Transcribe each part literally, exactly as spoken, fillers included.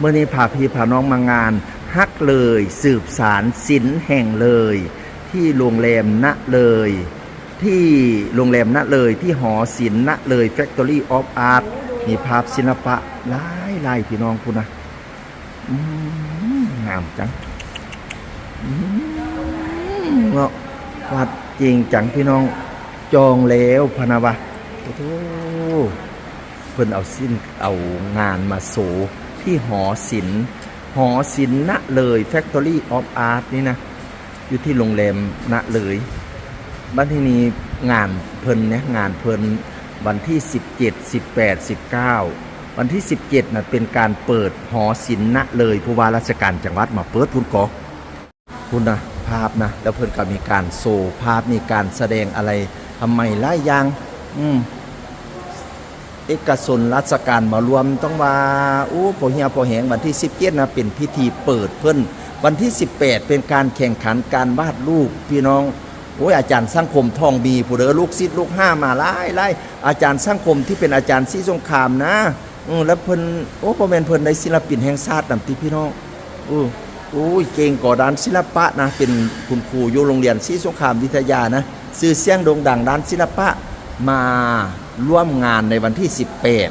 มื้อนี้พาพี่พาน้องมางานฮักเลยสืบสานศิลป์แห่งเลย ที่โรงแรมณเลย ที่โรงแรมณเลย ที่หอศิลป์ณเลย Factory of Art มีภาพศิลปะหลายๆ พี่น้องพุ้นนะ อืม งามจัง อืม เนาะ วัดเก่งจังพี่น้อง จองแล้วพะนะวะ โอ้โห เพิ่นเอาศิลป์ เอางานมาโชว์ที่หอศิลป์ หอศิลป์ณเลย Factory of Art นี่นะ อยู่ที่โรงแรมณเลย บัดทีนี้งานเพิ่นเนี่ย งานเพิ่นวันที่สิบเจ็ด สิบแปด สิบเก้า วันที่สิบเจ็ดน่ะเป็นการเปิดหอศิลป์ณเลย ผู้ว่าราชการจังหวัดมาเปิดพุ้นก่อ พุ้นนะ ภาพนะ แล้วเพิ่นก็มีการโชว์ภาพ มีการแสดงอะไร ทำไมหลายอย่าง อืม เอกชนราชการมารวม ต้องว่า โอ้ พอเหียพอแหง วันที่สิบเจ็ดนะ เป็นพิธีเปิดเพิ่น วันที่สิบแปด เป็นการแข่งขันการวาดรูป พี่น้อง โอ้ย อาจารย์สังคมทองมีผู้เด้อ ลูกศิษย์ลูกหามาหลายหลาย อาจารย์สังคมที่เป็นอาจารย์ศรีสงครามนะ อืม แล้วเพิ่น โอ้ บ่แม่นเพิ่นได้ศิลปินแห่งชาตินำติพี่น้อง อือ โอ้ย เก่งก่อด้านศิลปะนะ เป็นคุณครูอยู่โรงเรียนศรีสงครามวิทยานะ ชื่อเสียงโด่งดังด้านศิลปะ มาร่วมงานในวันที่สิบแปด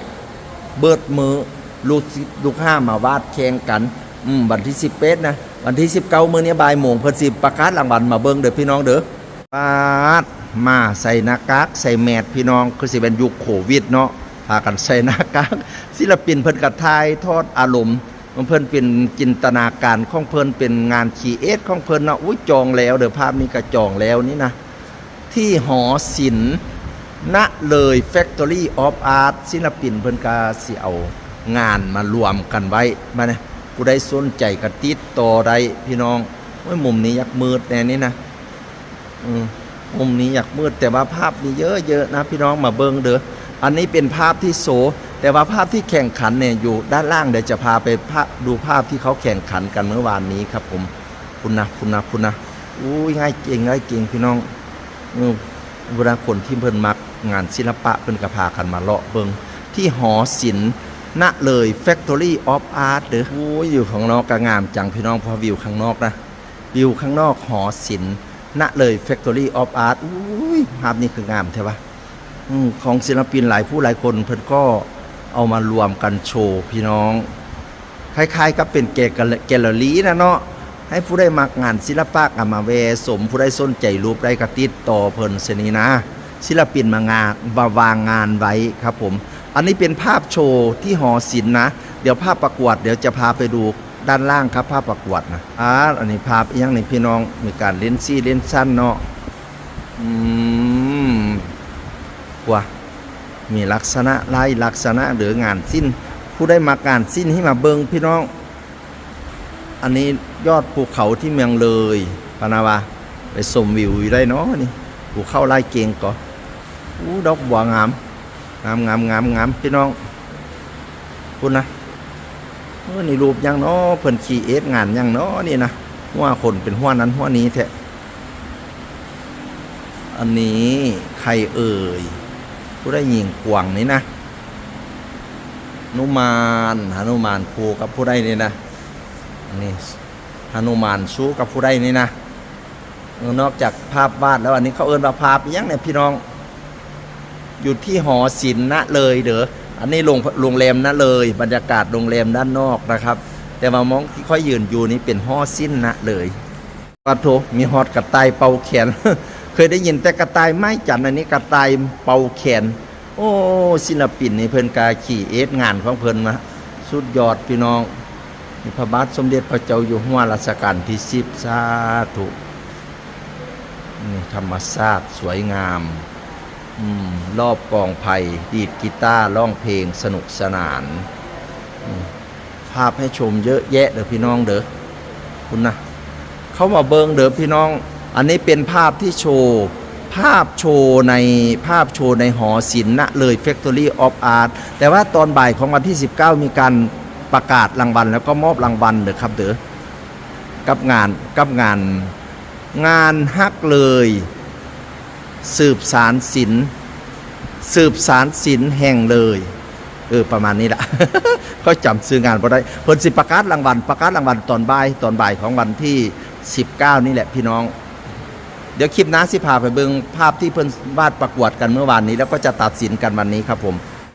เบิดมื้อ ลูกศิษย์ลูกหามาวาดแข่งกัน อืม วันที่สิบแปดนะ วันที่สิบเก้า มื้อนี้บ่ายโมง เพิ่นสิประกาศรางวัล มาเบิ่งเด้อพี่น้องเด้อ ปาด มาใส่หน้ากาก ใส่แมส พี่น้อง คือสิเป็นยุคโควิดเนาะ พากันใส่หน้ากาก ศิลปินเพิ่นก็ถ่ายทอดอารมณ์ ของเพิ่นเป็นจินตนาการของเพิ่น เป็นงานครีเอทของเพิ่นเนาะ อุ้ย จองแล้วเด้อ ภาพนี้ก็จองแล้วนี่นะ ที่หอศิลป์ณเลย Factory of Art ศิลปินเพิ่นก็สิเอางานมารวมกันไว้ มาเนี่ย ผู้ใดสนใจก็ติดต่อได้พี่น้อง โอ้ย มุมนี้อยากมืดแน่นี่นะ อืม มุมนี้อยากมืด แต่ว่าภาพนี้เยอะๆนะ พี่น้องมาเบิ่งเด้อ อันนี้เป็นภาพที่โชว์ แต่ว่าภาพที่แข่งขันเนี่ยอยู่ด้านล่าง เดี๋ยวจะพาไปภาพ ดูภาพที่เขาแข่งขันกันเมื่อวานนี้ครับผม พุ้นนะ พุ้นนะ พุ้นนะ อุ้ย ง่ายเก่ง ง่ายเก่งพี่น้อง อืม เวลาคนที่เพิ่นมักงานศิลปะ เพิ่นก็พากันมาเลาะเบิ่งที่หอศิลป์ณเลย Factory of Art เด้อ โอ้ย อยู่ข้างนอกก็งามจังพี่น้อง พอวิวข้างนอกนะ วิวข้างนอกหอศิลป์ณเลย Factory of Art อุ้ย ภาพนี้คืองามแท้วะ อืม ของศิลปินหลายผู้หลายคนเพิ่นก็เอามารวมกันโชว์พี่น้อง คล้ายๆกับเป็นแกล แกลเลอรี่นะเนาะ ให้ผู้ใดมักงานศิลปะก็มาแวะชม ผู้ใดสนใจรูปใดก็ติดต่อเพิ่นเช่นนี้นะ ศิลปินมางาน มาวางงานไว้ครับผม อันนี้เป็นภาพโชว์ที่หอศิลป์นะ เดี๋ยวภาพประกวด เดี๋ยวจะพาไปดูด้านล่างครับ ภาพประกวดนะ อ่า อันนี้ภาพอีหยังนี่พี่น้อง มีการเล่นสีเล่นสันเนาะ อืม ว่า มีลักษณะหลายลักษณะเด้องานศิลป์ ผู้ใดมักงานศิลป์ให้มาเบิ่งพี่น้อง อันนี้ยอดภูเขาที่เมืองเลย พะนะวะ ไปชมวิวอยู่ได้เนาะนี่ ภูเขาหลายเก่งก่อ อู้ ดอกบัวงาม งาม งาม งาม งาม พี่น้อง พุ้นนะ เออ นี่รูปหยังเนาะ เพิ่นครีเอทงานหยังเนาะนี่นะ หัวคนเป็นหัวนั้นหัวนี้แท้ อันนี้ใครเอ่ย ผู้ใดยิงกวางนี่นะ หนุมาน หนุมานคู่กับผู้ใดนี่นะ อันนี้ หนุมานสู้กับผู้ใดนี่นะ เออ นอกจากภาพวาดแล้ว อันนี้เขาเอิ้นว่าภาพอิหยังเนี่ยพี่น้อง อยู่ที่หอศิลป์ณเลยเด้อ อันนี้โรง โรงแรมณเลย บรรยากาศโรงแรมด้านนอกนะครับ แต่ว่ามองที่ข้อยยืนอยู่นี่เป็นหอศิลป์ณเลย ปะโถ มีฮอดกระต่ายเป่าแคน เคยได้ยินแต่กระต่ายไม้จันทร์ อันนี้กระต่ายเป่าแคน โอ้ ศิลปินนี่เพิ่นกะครีเอทงานของเพิ่นมา สุดยอดพี่น้อง นี่พระบาทสมเด็จพระเจ้าอยู่หัวรัชกาลที่สิบ สาธุ นี่ธรรมชาติสวยงาม อืม รอบกองไผ่ ดีดกีตาร์ ร้องเพลงสนุกสนาน อืม ภาพให้ชมเยอะแยะเด้อพี่น้องเด้อ พุ้นนะ เข้ามาเบิ่งเด้อพี่น้อง อันนี้เป็นภาพที่โชว์ ภาพโชว์ใน ภาพโชว์ในหอศิลป์ณเลย Factory of Art แต่ว่าตอนบ่ายของวันที่สิบเก้า มีการประกาศรางวัล แล้วก็มอบรางวัลเด้อครับเด้อ กับงาน กับงาน งานฮักเลย สืบสานศิลป์ สืบสานศิลป์แห่งเลย เออ ประมาณนี้แหละ เขาจำชื่องานบ่ได้ เพิ่นสิประกาศรางวัล ประกาศรางวัลตอนบ่าย ตอนบ่ายของวันที่สิบเก้านี่แหละพี่น้อง เดี๋ยวคลิปหน้าสิพาไปเบิ่งภาพที่เพิ่นวาดประกวดกันเมื่อวานนี้ แล้วก็จะตัดสินกันวันนี้ครับผม